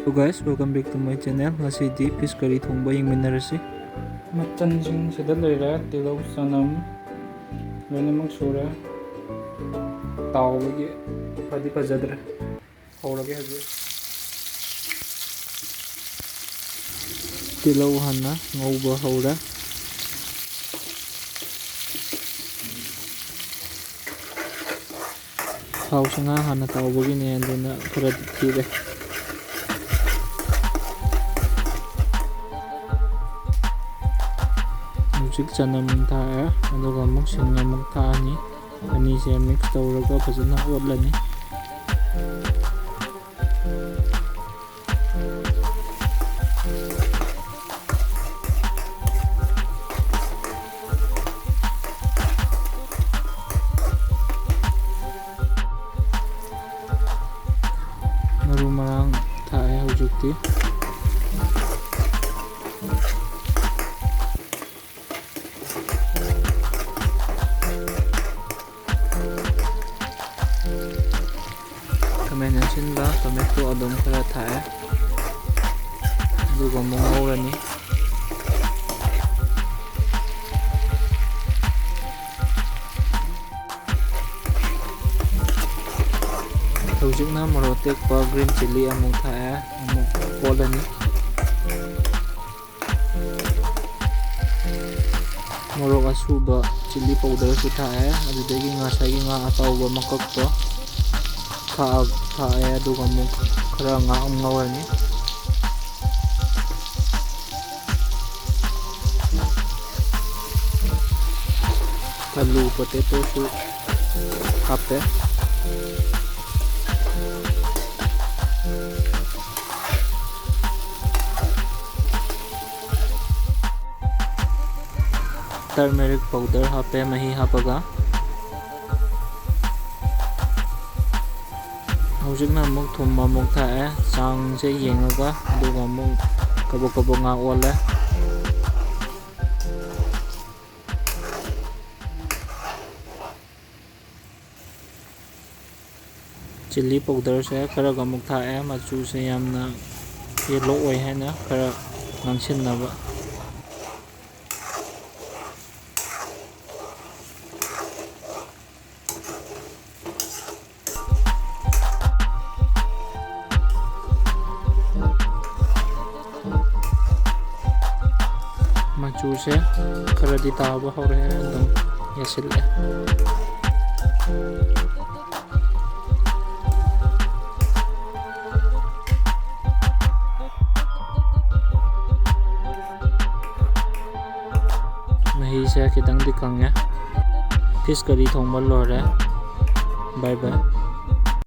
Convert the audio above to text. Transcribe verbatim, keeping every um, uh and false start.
Hello guys, welcome back to my channel. ꯉꯁꯤꯗꯤ fish curry ꯊꯣꯡꯕ ꯌꯦꯡꯃꯤꯟꯅꯔꯁꯤ꯫ ꯃꯆꯜꯁꯤꯡ ꯁꯤꯗ ꯂꯩꯔꯦ, ꯇꯤꯜꯍꯧ, ꯆꯅꯝ, ꯂꯣꯏꯅꯃꯛ ꯁꯨꯔꯦ꯫ ꯇꯥꯎꯕꯒꯤ ꯐꯗꯤ ꯐꯖꯗ꯭ꯔꯦ꯫ ꯍꯧꯔꯒꯦ ꯍꯧꯖꯤꯛ꯫ ꯇꯤꯜꯍꯧ ꯍꯥꯟꯅ ꯉꯧꯕ ꯍꯧꯔꯦ꯫ ꯊꯥꯎꯁꯤ ꯉꯥ ꯍꯥꯟꯅ ꯇꯥꯎꯕꯒꯤꯅꯦ, ꯑꯗꯨꯅ ꯈꯔꯗꯤ ꯊꯤꯔꯦ꯫ ꯍꯧꯖꯤꯛ ꯆꯅꯝ ꯊꯥꯛꯑꯦ, ꯑꯗꯨꯒ ꯑꯃꯨꯛ ꯁꯤꯡ ꯑꯃꯨꯛ ꯊꯥꯛꯑꯅꯤ꯫ ꯑꯅꯤꯁꯦ mix ꯇꯧꯔꯒ ꯐꯖꯅ ꯑꯣꯠꯂꯅꯤ꯫ ꯃꯔꯨ ꯃꯔꯥꯡ ꯊꯥꯛꯑꯦ ꯍꯧꯖꯤꯛꯇꯤ꯫ ꯈꯥꯃꯦꯟ ꯑꯁꯤꯟꯕ, tomato ꯑꯗꯨꯝ ꯈꯔ ꯊꯥꯛꯑꯦ, ꯑꯗꯨꯒ ꯑꯃꯨꯛ ꯉꯧꯔꯅꯤ꯫ ꯍꯧꯖꯤꯛꯅ ꯃꯣꯔꯣꯛ ꯑꯇꯦꯛꯄ, green chilli ꯑꯃꯨꯛ ꯊꯥꯛꯑꯦ, ꯑꯃꯨꯛ ꯑꯣꯠꯂꯅꯤ꯫ ꯃꯣꯔꯣꯛ ꯑꯁꯨꯕ, chilli powderꯁꯨ ꯊꯥꯛꯑꯦ, ꯑꯗꯨꯗꯒꯤ ꯉꯁꯥꯏꯒꯤ ꯉꯥ ꯑꯇꯥꯎꯕ ꯃꯀꯛꯇꯣ ꯊꯥꯛꯑ-, ꯊꯥꯛꯑꯦ, ꯑꯗꯨꯒ ꯑꯃꯨꯛ ꯈꯔ ꯉꯥꯏꯍꯥꯛ ꯑꯃꯨꯛ ꯉꯧꯔꯅꯤ꯫ ꯑꯂꯨ, potatoꯁꯨ ꯍꯥꯞꯄꯦ꯫ Turmeric powder ꯍꯥꯞꯄꯦ, ꯃꯍꯤ ꯍꯥꯞꯄꯒ꯫ ꯍꯧꯖꯤꯛꯅ ꯑꯃꯨꯛ ꯊꯨꯝ ꯑꯃꯨꯛ ꯊꯥꯛꯑꯦ, ꯆꯥꯡꯁꯦ ꯌꯦꯡꯉꯒ, ꯑꯗꯨꯒ ꯑꯃꯨꯛ ꯀꯕꯛ ꯀꯕꯛ ꯉꯥꯛ ꯑꯣꯜꯂꯦ꯫ ꯆꯤꯜꯂꯤ ꯄꯥꯎꯗꯔꯁꯦ ꯈꯔꯒ ꯑꯃꯨꯛ ꯊꯥꯛꯑꯦ, ꯃꯆꯨꯁꯦ ꯌꯥꯝꯅ ꯌꯦꯜꯂꯣ ꯑꯣꯏ ꯍꯥꯏꯅ ꯈꯔ ꯉꯥꯡꯁꯤꯟꯅꯕ꯫ ꯃꯆꯨꯁꯦ ꯈꯔꯗꯤ ꯇꯥꯕ ꯍꯧꯔꯦ, ꯑꯗꯨꯝ ꯌꯥꯁꯤꯜꯂꯦ꯫ ꯃꯍꯤꯁꯦ ꯈꯤꯇꯪꯗꯤ ꯀꯪꯉꯦ꯫ ꯐꯤꯁ ꯀꯔꯤ ꯊꯣꯡꯕ ꯂꯣꯏꯔꯦ꯫ ꯕꯥꯏ ꯕꯥꯏ꯫